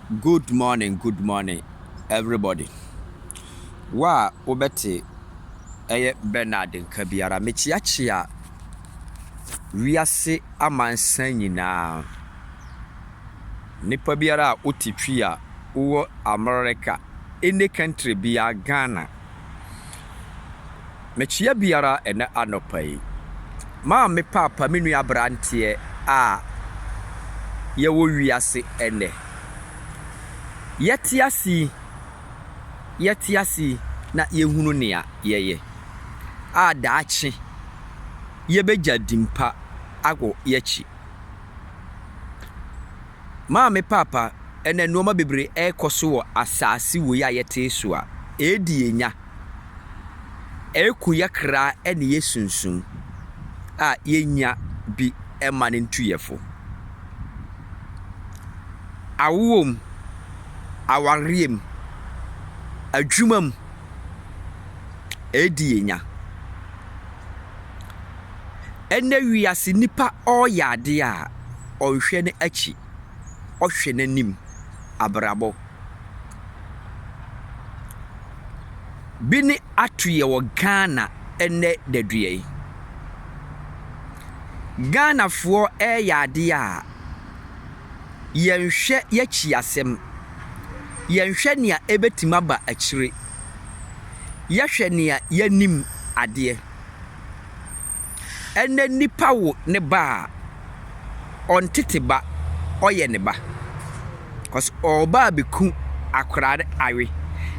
Good morning, good morning everybody. Wo a wobɛte ɛyɛ Bernard nka biara, mekyeakyea wiase amansan nyinaa. Nipa biara a wote Twi a wowɔ America, any country biara, Ghana. Mekyea biara ɛnɛ anɔpa yi. Maame, paapa, me nua aberanteɛ a yɛwɔ wiase ɛnɛ. Yɛte ase yi, yɛte ase yi na yɛhunu nea yɛyɛ a daakye yɛbɛgya din pa akɔ yɛakyi. Maame, paapa, ɛnɛ nneɛma bebree ɛrekɔ so wɔ asase wei a yɛte so a ɛredi yɛn nya. Ɛreku yɛn kra ne yɛn sunsum a yɛnnya bi mma no ntu yɛn fo. Awoɔ mu, awareɛ mu, adwuma mu, ɛredi yɛn nya. Ɛnnɛ wiase nipa ɔreyɛ adeɛ a, ɔnhwɛ n'akyi, ɔhwɛ n'anim, abrabɔ. Bi ne ato yɛ wɔ Ghana ɛnnɛ dadua yi. Ghanafoɔ ɛreyɛ adeɛ a, yɛnhwɛ yɛakyi asɛm. Yɛnhwɛ nea ɛbɛtumi aba akyire. Yɛhwɛ nea yɛnim adeɛ. Ɛnnɛ nipa wo ne ba a, ɔntete ba, ɔyɛ ne ba. Cause ɔreba abɛku akwaraa no awe.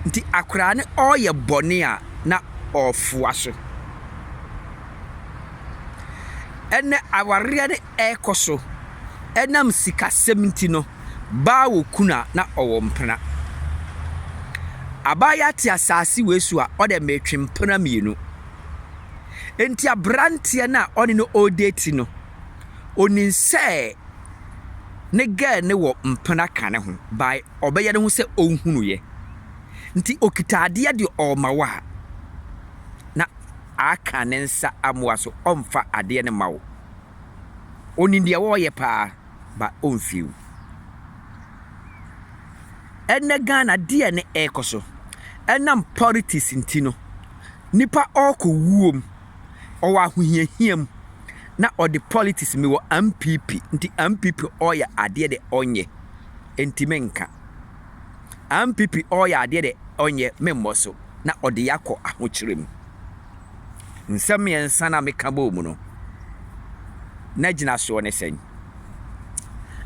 Nti akwaraa no ɔreyɛ bɔne a, na ɔrefoa so. Ɛnnɛ awareɛ no ɛrekɔ so. Ɛnam sikasɛm nti no, baa wɔ kunu a na ɔwɔ mpena. Abaayewa te asase wei so a ɔde metwe mpena mmienu. Nti aberanteɛ no a ɔne no ɔredate no, onim sɛ ne girl no wɔ mpena ka ne ho but ɔbɛyɛ ne ho sɛ ɔnhunuiɛ. Nti okita adeɛ de ɔrema wo a, na aka ne nsa amoa so ɔmfa adeɛ no mma wo. Onim deɛ wɔreyɛ paa but ɔmfii wo. Ɛnnɛ Ghana deɛ ne ɛrekɔ so. Ɛnam politics nti no, nipa ɔrekɔ wuo mu, ɔwɔ ahohiahia mu na ɔde politics mewɔ NPP nti NPP ɔreyɛ adeɛ de ɔnyɛ nti menka. NPP ɔreyɛ adeɛ de ɔnyɛ memmɔ so na ɔde yɛ akɔ ahokyere mu. Nsɛm mmiɛnsa na meka bɔɔ mu no, na gyina soɔ ne sɛn?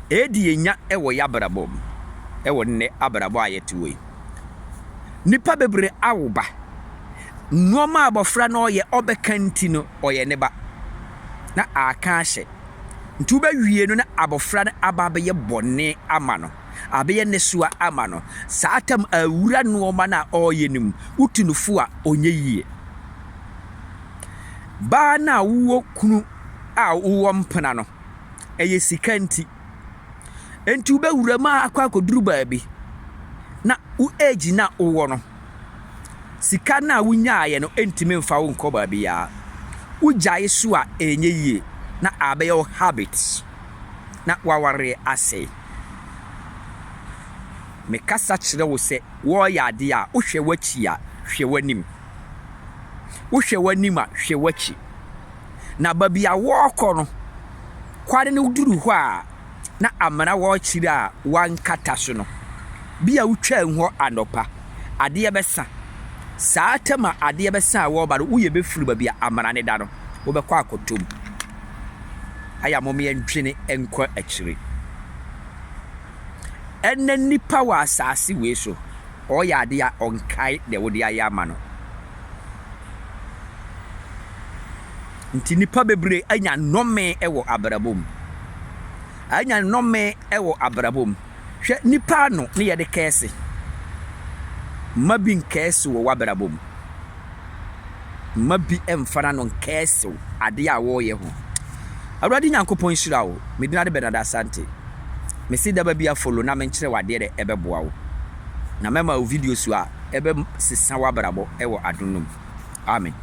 Ɛredi yɛn nya wɔ yɛn abrabɔ mu, ɛwɔ nnɛ abrabɔ a yɛte wɔ yi. Nipa bebree awo ba. Nneɛma a abɔfra no ɔyɛ ɔbɛka nti no, ɔyɛ ne ba. Na aka ahyɛ. Nti wobɛwie no na abɔfra no aba abɛyɛ bɔne ama no. Abɛyɛ nesoa ama no. Saa tam awura nneɛma no a ɔreyɛ no mu, wotu no fo a ɔnyɛ yie. Baa no a wowɔ kunu a wowɔ mpena no, ɛyɛ sika nti. Nti wobɛwura mu akɔ akɔduru baabi na wo age no a wowɔ no, sika no a wonyaeɛ no ntumi mfa wo nkɔ baabiara. Wogyae so a ɛnyɛ yie na abɛyɛ wo habit na w'awareɛ asɛe. Mekasa kyerɛ wo sɛ wɔreyɛ adeɛ a, wohwɛ w'akyi a, hwɛ w'anim. Wohwɛ w'anim a, hwɛ w'akyi. Na baabi a wɔrekɔ no, kwan no duru hɔ a, na amena wɔ akyire a wankata so no, bi a wotwaa hɔ anɔpa, adeɛ bɛsa. Saa tam a adeɛ bɛsa a wɔreba no, woyɛ bɛfiri baabi a amena no da no, wobɛkɔ akɔtɔ mu. Ayɛ a momma yɛndwene nkɔ akyire. Ɛnnɛ nipa wɔ asase wei so, ɔreyɛ adeɛ a ɔnkae deɛ wode ayɛ ama no. Nti nipa bebree anya nnome wɔ abrabɔ mu. Anya nnome wɔ abrabɔ mu. Hwɛ nipa ano ne yɛde kɛɛse. Mma bi nkɛɛse wɔ w'abrabɔ mu. Mma bi mfa n'ano nkɛɛse wo adeɛ a wɔreyɛ ho. Awurade Nyankopɔn nhyira wo. Me din ade Bernard Asante. Mesi daba bi afollow na menkyerɛ wo adeɛ dɛ ɛbɛboa wo. Na mɛma wo videos a ɛbɛsesa w'abrabɔ wɔ adom no mu. Amen.